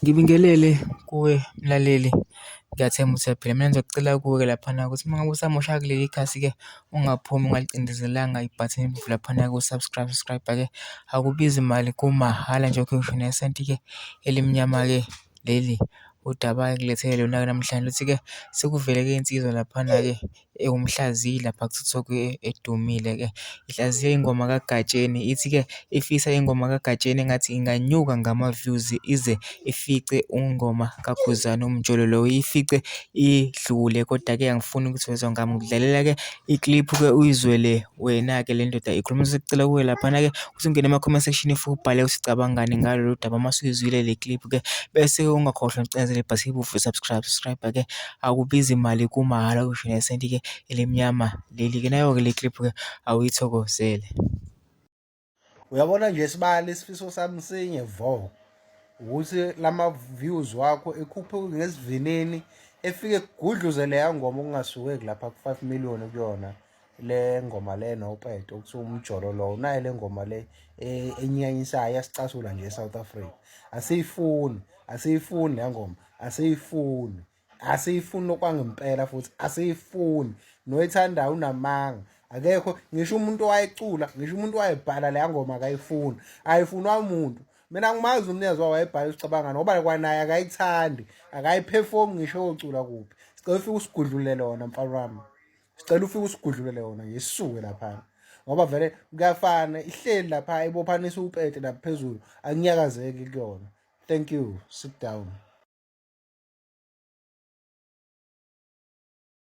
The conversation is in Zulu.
Ngibingelele kuwe mlaleli, ngiyathemba ukuthi uyaphila. Mina ngizokucela kuwe-ke laphana ukuthi uma ngabe usamusha kuleli khasi-ke ungaphumi ungalicindezelanga ibhathini elibomvu laphana ku-subscribe, subscribe-ke akubizi mali kumahhala nje awukhiphi ngisho nesenti-ke elimnyama-ke leli. Udaba engilethele lona-ke namhlanje luthi-ke sekuvele-ke insizwa laphana-ke ewumhlaziyi lapha ku-TikTok edumile-ke. Ihlaziya ingoma kaGatsheni ithi-ke ifisa ingoma kaGatsheni engathi inganyuka ngama-views ize ifice ingoma kaKhuzani uMjolo lo, iyifice idlule koda-ke angifuni ukuthi wezwa ngami. Ngikudlalela-ke ikliphu-ke uyizwele wena-ke le ndoda ikhuluma. Sesicela kuwe laphana-ke ukuthi ungene ema-comment section ufike ubhale ukuthi ucabangani ngalolu daba uma usuyizwile le clip-ke bese ungakhohlwa ukucindezela ibhathini elibovu subscribe, subscribe-ke akubizi mali kumahhala kusho nesenti-ke elimnyama leli-ke. Nayo-ke le clip-ke awuyithokozele. Uyabona nje sibali isifiso sami sinye vo ukuthi lama views wakho ekhuphuke ngesivinini efike kugudluze leya ngoma okungasukeki lapha ku-5 million kuyona le ngoma le nopeto okuthiwa umjolo lo unayo le ngoma le e, enyanyisayo yasicasula nje eSouth Africa asiyifuni asiyifuni le ngoma asiyifuni asiyifuni okwangempela futhi asiyifuni noyithandayo unamanga akekho ngisho umuntu owayecula ngisho umuntu owayebhala leya ngoma akayifuni ayifunwa umuntu mina ngimazi umnikazi wawo wayebhala usicabangani ngoba kwanaye akayithandi akayiperform ngisho oyocula kuphi sicela ufike usigudlulele wona mfana wami sicela ufike usigudlulele wona nje sisuke laphana ngoba vele kuyafana ihleli lapha ibophanisa upete lapha phezulu akunyakazeki kuyona thank you sit down.